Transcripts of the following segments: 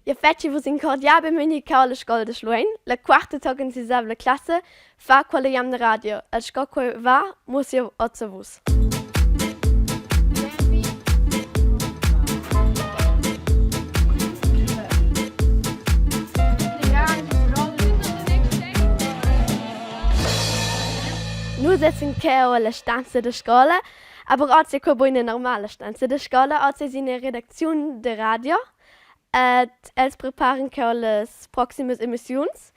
Jeu fetschi vus in cordial benvegni cheu alla scola da Schluein, la quarta tochen sisavla classa fa quella jamna radio e sco quei va muoss jeu oz a vus. Nus essan cheu alla stanza da scola, aber oz ei quei buc ina normala stanza da scola, oz eis ina redacziun da radio Ed els preparan cheu las proximas emissiuns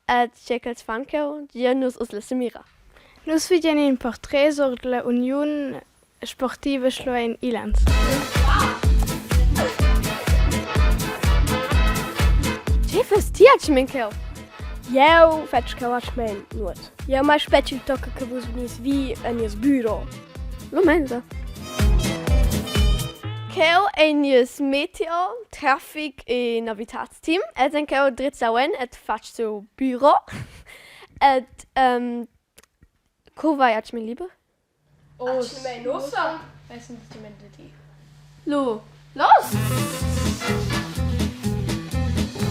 ed tgei ch'els fan cheu, giein nus uss la semira. Nus vegian in portret ord la uniun sportiva Schluein Ilanz. Tgei fas ti atgnamein cheu? Jeu fetsch cheu atgnamein nuot. Jeu mai spetg il tocca che vus vegnis vi en nies büro. Lu menza. Cheu ei nies meteo, traffic e novitatsteam. Els ein cheu drizzau en ed fatg siu büro. Ed um, co vai atgnamein liber? Atgnamein ussa vessen da dir. Lu, los!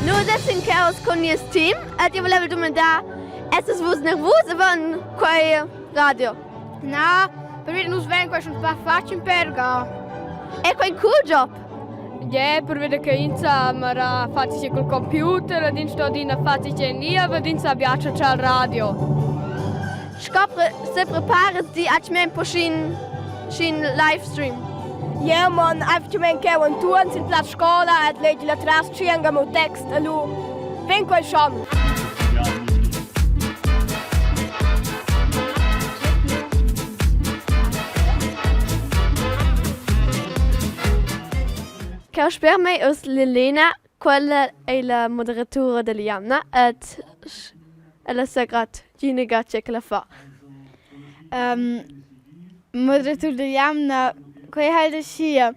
Nus essan cheu cun nies team ed jeu volevel dumandar, essas vus nervus avon quei radio? Na, pervi nus vein quei schon pa fatg in perga. È quei in cool job? Yeah, pervi che ins mara fatg col computer ed ins sto adina fatg niev ed ins ha biatscha al radio. Sco pre se preparas ti atgnamein po sc'in sc'in livestream? Jeu mon einfach cheu entuorn sil plaz scola ed legi la tras tschient mo text e lu vegn quei schon. Cheu sper mei uss l'Elena, quella ei la moderatura dalla jamna ed ella sa grad tgi ga tgei ch'ella fa. Moderatur da jamna, quei halt aschia.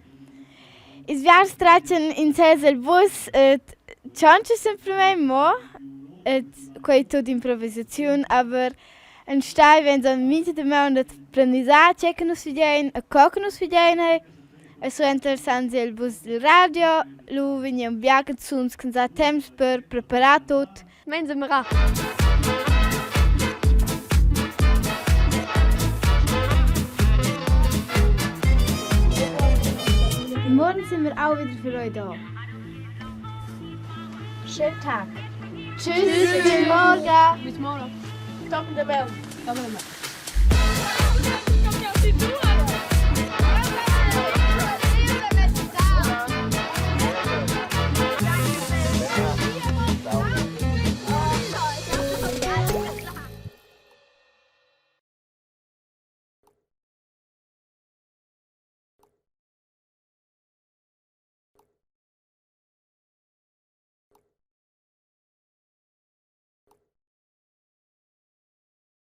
Ils biars tratgan in sez el bus ed tschontscha semplamein mo ed quei tut improvisaziun, aber enstagl vegn dann mintga damaun da planisar tgei che nus fagein e co che nus fagein ei. E suenter san si el bus dil radio, lu vegnan bia canzuns ch'ins ha temps per preparar tut. Meins mira. Morgen sind wir auch wieder für euch da. Schönen Tag. Tschüss, bis morgen. Bis morgen. Top in der Welt. Top in der Welt.